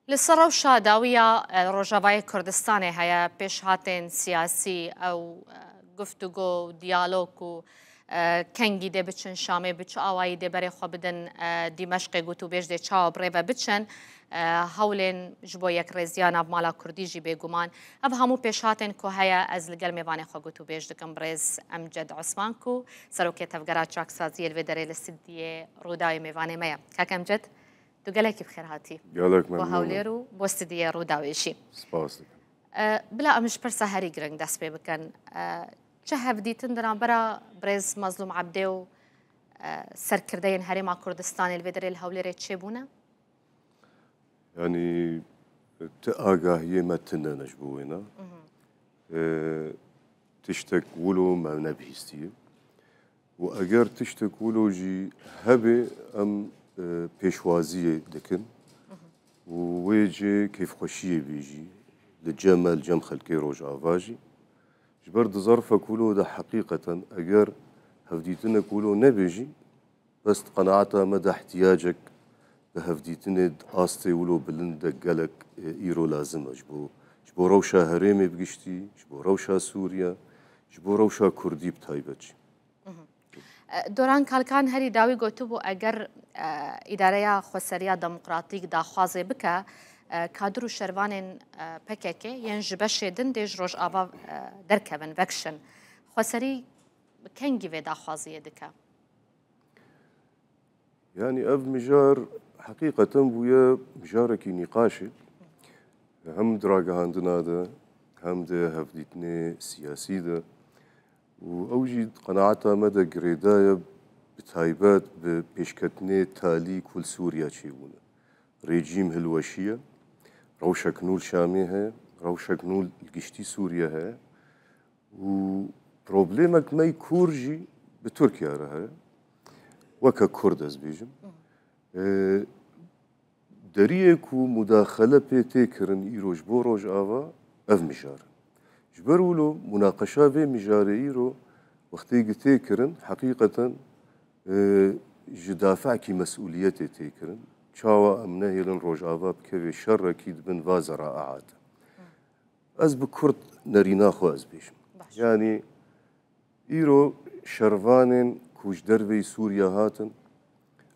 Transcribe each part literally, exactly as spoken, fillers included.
Li ser rewşa dawiya, e, Rojavayê Kurdistanê heye pêşhatên siyasî, ew, e, guftûgo û diyalog û, e, kengî dê biçin Şamê, bi çi awayî dê berê xwe bidin, e, Dîmeşqê, gotûbêj dê çawa bi rê ve biçin, e, hewlên ji bo yekrêziya nav mala Kurdî jî bêguman. Ev hemû pêşhatên ku heye, ez li gel mêvanê xwe gotûbêj dikim, birêz Emced Osman ku serokê tevgera çaksaziyê li vê derê li stûdiyê Rûdawê mêvanê me ye. Kak Emced, tu gelekî bi xêr hatî. Gelek memnûn. Bo hewlêr û bo stûdiyê Rûdawê jî. Spas dikim. E, bila em ji pirsa herî giring dest pê bikin. E, çi hevdîtin di navbera birêz Mazlûm Ebdê û, e, serkirdeyên Herêma Kurdistanê li vê derê li Hewlêrê çêbûne? Yanî, ti agahiyê me tune ne ji bo wêna. E, tiştek wilo me nebihîstiye. Û eger tiştek wilo jî hebe, em, e, pêşwaziyê dikin û wê cê kêfxweşiyê bê jî li cem me, li cem xelkê Rojava jî. Ji ber di zerfek wilo de heqîqeten eger hevdîtinek wilo nebe jî, bes di qenaeta me de ihtiyacek bi hevdîtinê di astê wilo bilind de gelek, e, îro lazim e ji bo, ji bo rewşa herêmê bi giştî, ji bo rewşa Sûriye, ji bo rewşa Kurdî bi taybet jî. E, Doran Kalkan herî dawî gotibû, eger, e, îdareya xweseriya demokratîk daxwazê bike, e, kadir û şervanên, e, P K K yên ji beşê din dê ji Rojava, e, derkevin, vekişin. Xweserî kengî vê daxwaziyê dike? Yanî ev mijar heqîqeten bûye mijarekî nîqaşê. Hem di ragihandina de, hem di hevdîtinê siyasî de. Û ew jî di qenaeta me de girêdaye, bi taybet bi pêşketinê talî ku li Sûriye çêbûne. Rejîm hilweşiye, rewşek nû li Şamê heye, rewşek nû li giştî Sûriye heye. Û problemek me yî kûr jî bi Tirkiye re heye. Weke Kurd ez bêjim. E, Deriyê ku mudaxele pê tê kirin îro ji bo Rojava, ev mijar in. Ji ber wilo munaqeşa vê mijarê îro wextê gi tê kirin, heqîqeten, e, ji dafekî mesûliyetê tê kirin. Çawa em nehêlin Rojava bikeve şerekî di bin va zera'a de. Ez bi kurt nerîna xwe ez bêjim. Baş. Yanî îro şervanên ku ji derveyî Sûriye hatin,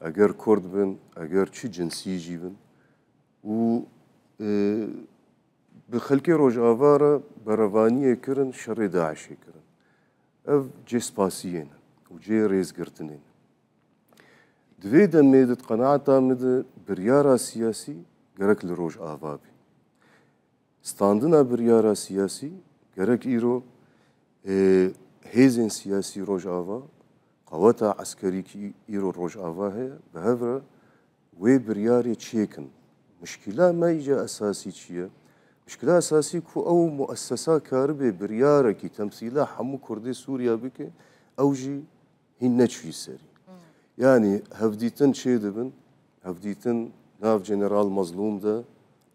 eger kurd bin, eger çi cinsî jî bin û, e, bi xelkê Rojava re berevaniyê kirin, şerê DAIŞê kirin. Ev cê spasiyê ne û cê rêzgirtinê ne. Di vê demê de di qenaeta min de biryara siyasî gerek li Rojava be. Standina biryara siyasî gerek îro, e, hêzên siyasî Rojava, qeweta eskerî kî îro Rojava heye, bi hev re wê biryarê çêkin. Mişkila me îca esasî çi ye? Mişkila esasî ku ew muessesa karibe biryarekî temsîla hemû Kurdê Sûriye bike, ew jî hîn neçûyî serî. Yanî hevdîtin çêdibin, hevdîtin nav General Mazlûm de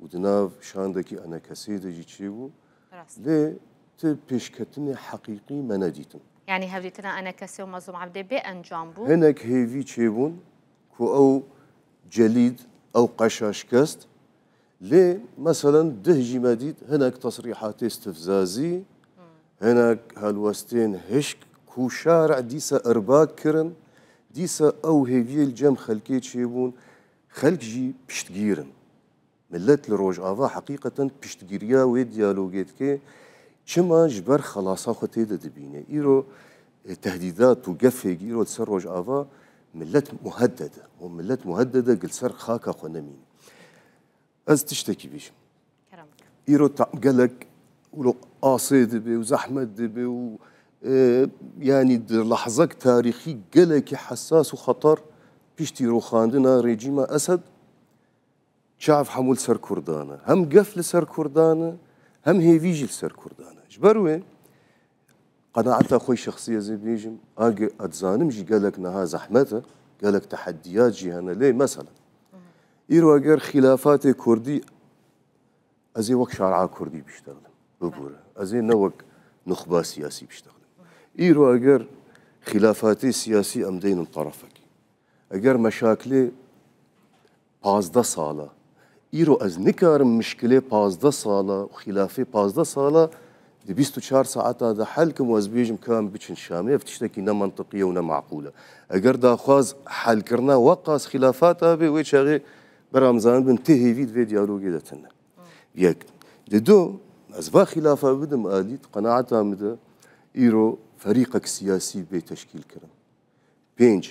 û di nav şandekî enekesê de jî çêbû. Rast. Lê ti pêşketinê heqîqî me nedîtin. Yanî hevdîtina enekesê û Mazlûm Ebdê bê encam bû? Hinek hêvî çêbûn ku ew celîd, ew qeşa şikest, Lê, meselen, dih jî me dît hinek tesrîhatê istifzazî, hinek helwestên hişk ku şarê dîsa erbak kirin, dîsa ew hêviyê li cem xelkê çêbûn, xelk jî piştgîr in. Milet li Rojava heqîqeten piştgiriya wê diyalogê dike, çima ji ber xelasa xwe tê de dibîne. Îro, e, tehdîdat û gefê îro li ser Rojava milet muhedded e. Û milet muhedded e, li ser xaka xwe nemîne. Ez tiştekî bêjim. Kerem bike. Îro ta-, gelek wilo asê dibe û zehmet dibe û, e, yanî di lehzek tarîxî gelekî hesas û xeter piştî rûxandina rejîma Esed çav hemû li ser Kurdan e. Hem gef li ser Kurdan e, hem hêvî jî li ser Kurdan e. Ji ber wê Qenaeta xwe şexsî ez ê bêjim, agi ez dizanim jî gelek niha zehmet e, gelek teheddiyat jî hene. Lê mesela, îro eger xîlafatê kurdî, ez ê wek şaria kurdî biştexlim, bibûre. Ez ê ne wek nuxba siyasî biştexlim. Îro eger xîlafatê siyasî em deynin terefekî, eger meşakilê pazdeh sala, Îro ez nikarim mişkilê pazdeh sala û xîlafê pazdeh sala di bîst û çar saeta de hel kim û ez bêjim ka em biçin Şamê, ev tiştekî ne mantiqî ye û ne maqûl e. Eger daxwaz helkirina weqas xîlafata be, wê çaxê bera em zanibin tê hêvî di vê diyalogê de tune. Yek. Di du, ez va xîlafa bidim alî, di qenaeta min de îro ferîqek siyasî bê teşkîl kirin. Pênc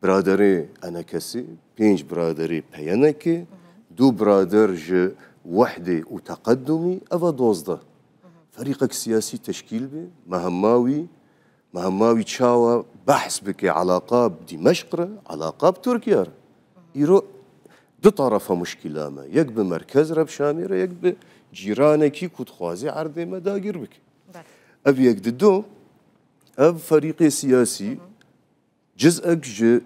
biraderê enekesê, pênc biraderê peyenekê, du birader ji wehdê û teqedumî, eva dozdeh. Ferîqek siyasî teşkîl bê, me hema wî, me hema wî çawa behs bike, alaqa bi Dîmeşq re, alaqa bi Tirkiye re. Îro du tarafa muşkîla me. Yek bi merkez re, bi Şamê re, yek bi cîranekî ku dixwazî erdê me dagir bike. Belê. Ev yek. Di du, ev ferîqê siyasî ciz'ek ji,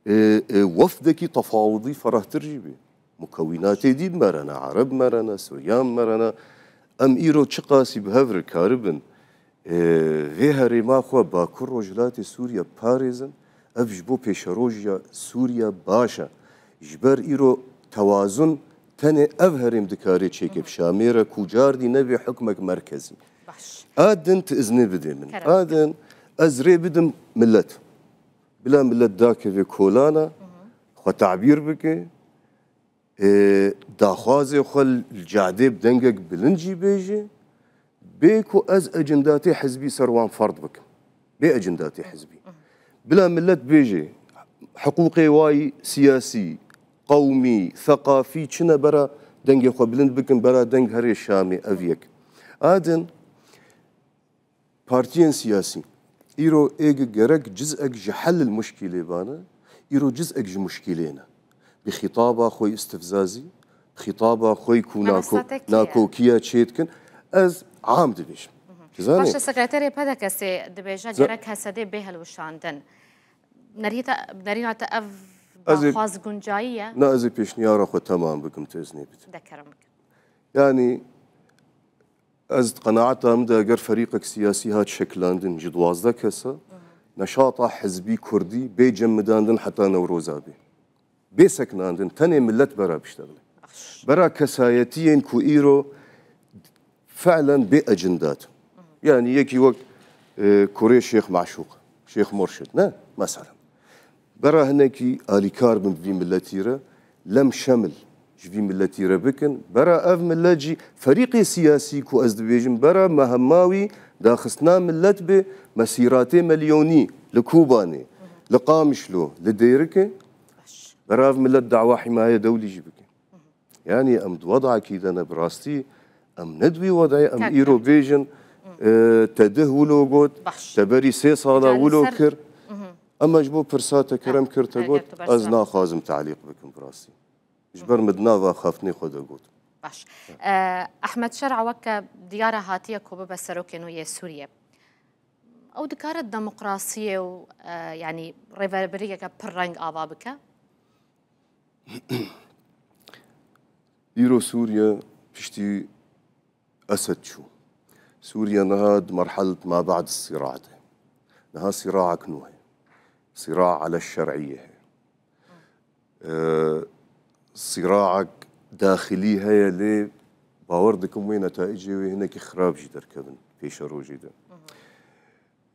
e, e, wefdekî tefawidî ferahtir jî bê. Mukewînatê dî merene, Ereb merene, Suryan merene. Em îro çiqasî bi hev re karibin, e, vê herêma xwe Bakur Rojhilatê Sûriye parêzin, ev ji bo pêşerojiya Sûriye baş e. Ji ber îro tewazun tenê ev herêm dikare çêke bi Şamê re ku cardî nebe hukmek merkezî. Baş. A din tu iznê bidê min. Kerem. A din ez rê bidim millet. Bila millet dakeve kolana, xwe tabîr bike. Ê, daxwazê xwe li cadê bi dengek bilind jî bêje, bê ku ez ecindatê hizbî ser wan ferd bikim. Bê ecindatê hizbî. Bila millet bêje, hiqûqê wayî siyasî, qewmî, seqafî çi ne, bera dengê xwe bilind bikin, bera deng herê Şamê, ev yek. A din, partiyên siyasî îro êg gerek ciz'ek ji helil muşkîlê bane, îro ciz'ek ji muşkîlê ne. Bi xîtaba xwe îstifzazî, xîtaba xwe ku nako-, Menasate kî ye? Nakokiya çêdikin, ez am dibêjim. Dizanî? Paşa sekreterê P D K'ê dibêje Za- gerek H S D bê hilweşandin. Nerîta-, nerîna te ev Ez ê daxwaz guncayî ye? Na, ez ê pêşniyara xwe temam bikim, tu iznê bidî. De kerem bikin. Yanî, ez di qenaeta min de eger ferîqek siyasî hat şekilandin ji duwazdeh kesa, neşata hizbî kurdî bê cemmidandin heta Newroza bê. Bê sekinandin, tenê millet bera biştexile. Bera kesayetiyên ku îro fi'len bê ecindat. Yanî yekî wek, e, kurê Şêx Maşûq, Şêx Murşid, ne? Mesela. Bera hinekî alîkar bin vî milletî re, lem şemil ji vî milletî re bikin. Bera ev millet jî ferîqê siyasî ku ez dibêjim, bera me hema wî daxistina millet bi mesîratê milyonî li Kobanê, li Qamişlo, li Dêrikê, bera ev millet dawa himaye dewlî jî bike. Yanî em di wedakî de ne bi rastî, em ne di wî wedayê, em Tek îro tek. bêjin, e, te dih wilo got, Baş. te berî sê sala Carî wilo ser kir. Em ji bo pirsa te kerem kir, te Eger got, tu bersiva ez naxwazim talîq bikim bi rastî. Ji ber min di nava xaftinê xwe de got. Baş. E, Ehmed Şer'a weke diyar e hatiye ku bibe serokê nû yê Sûriyê. Ew dikare demokrasiyê û, e, yanî rêvebiriyeke pir reng ava bike? Îro Sûriye piştî Esed çû. Sûriye niha di merhel ma ba'd sîra de. Niha sîraek nû heye. Sîra ele şer'iyê heye. Ee, sîraek daxilî heye, lê bawer dikim wê netaîcê wê hinekî xirab jî derkevin pêşerojê de.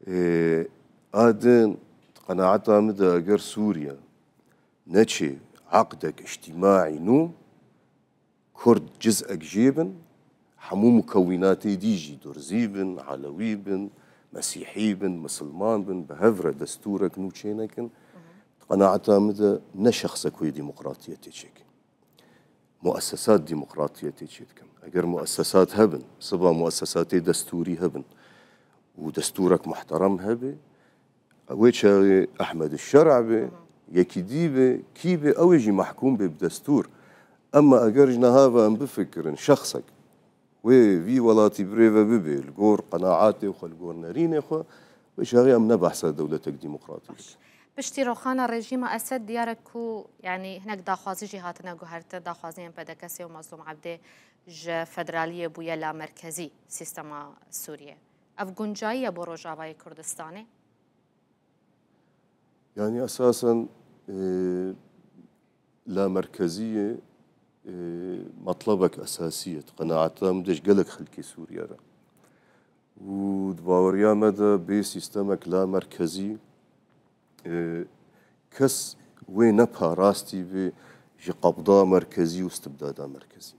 Ee, a din, di qenaeta min de eger Sûriye neçê eqdek îctîmaî nû, Kurd ciz'ek jê bin, hemû mukewînatê dî jî, Durzî bin, Elewî bin, Mesîhî bin, Misilman bin, bi hev re destûrek nû çênekin, di qenaeta min de ne şexsek wê demokratiyetê çêkin. Muessesat demokratiyetê çêdikin. Eger muessesat hebin, siba muessesatê destûrî hebin û destûrek muhterem hebe, wê çaxê Ehmed Şer'a be, yekî dî be, kî be, ew ê jî mehkûm be bi destûr. Emma eger ji niha ve em bifikirin, şexsek wê vî welatî birêve bibe, li gor qenaetê xwe, li gor nerînê xwe, wê çaxê em ne behsa dewletek demokratîk dikin. Piştî roxana rejîma Esed diyar e ku, yanî hinek daxwazî jî hatine guhertin, daxwaziyên P D K'ê û Mazlûm Ebdê ji federaliyê bûye lamerkezî sîstema Sûriyê. Ev guncayî ye bo Rojavayê Kurdistanê? Yanî esasen, e, lamerkeziyê e, metlebek esasî ye, di qenaeta min de ji gelek xelkê Sûriye re. Û di baweriya me de bê sîstemek lamerkezî, e, kes wê ne parastî bê ji qebda merkezî û istibdada merkezî.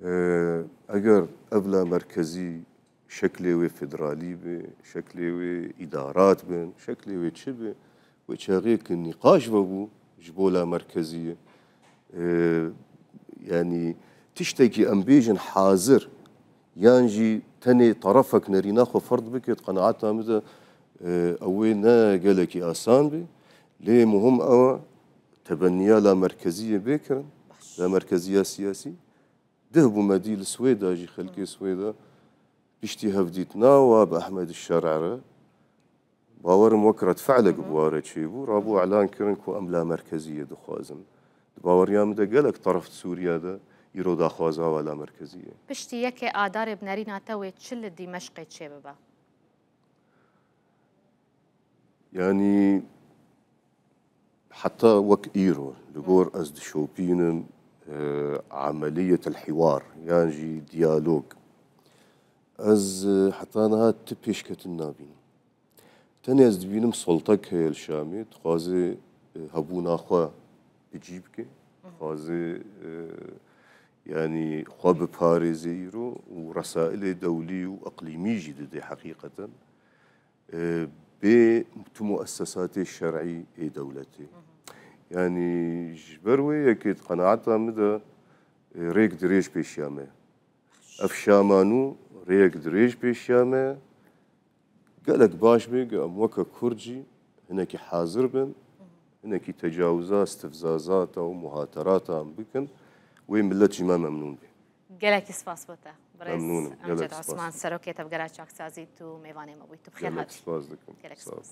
E, eger ev lamerkezî şeklê wê federalî be, şeklê wê îdarat bin, şeklê wê çi be, wê çaxê ki nîqaş vebû ji bo lamerkeziyê. E, yanî tiştekî em bêjin hazir, yan jî tenê terefek nerîna xwe ferd bike, di qenaeta min de, e, ew ê ne gelekî asan be. Lê muhim ew e, tebenniya lamerkeziyê bê kirin, lamerkeziya siyasî. Dih bû me dî li Swêda jî, xelkê Swêda piştî hevdîtina wa bi Ehmed Şer'a re, bawerim wek redfe'lek bi wa re çêbû, rabû elan kirin ku em lamerkeziyê dixwazin. Di baweriya min de gelek teref di Sûriye de îro daxwaza wa lamerkeziyê. Piştî yekê Adarê bi nerîna te wê çi li Dîmeşqê çêbibe? Yanî heta wek îro, li gor ez dişopînim, e, emeliyetel hiwar, yan jî diyalog. Ez, e, heta niha ti pêşketin nabînim. Tenê ez dibînim soltek heye li Şamê, dixwaze, e, hebûna xwe bi cî bike, dixwaze, e, yanî xwe biparêze îro û resailê dewlî û iqlîmî jî dide heqîqeten. E, bê tu muessesatê şer'î ê dewletê. Yanî ji ber wê yekê di qenaeta min de, e, rêk dirêj pêşiya me. Ev Şama nû rêyek dirêj pêşiya me. Gelek baş bê ku em weke Kurd jî hinekî hazir bin, hinekî tecawiza, istifzazata û muhaterata em bikin, wê milet ji me memnûn bê. Gelekî spas bo te, birêz Memnûnim, Emced gelek spas. Osman, Serokê Tevgera Çaksazî, tu mêvanê me bûyî, tu bi xêr Gelek hatî. Spas dikim. Gelek Sağ ol. Spas.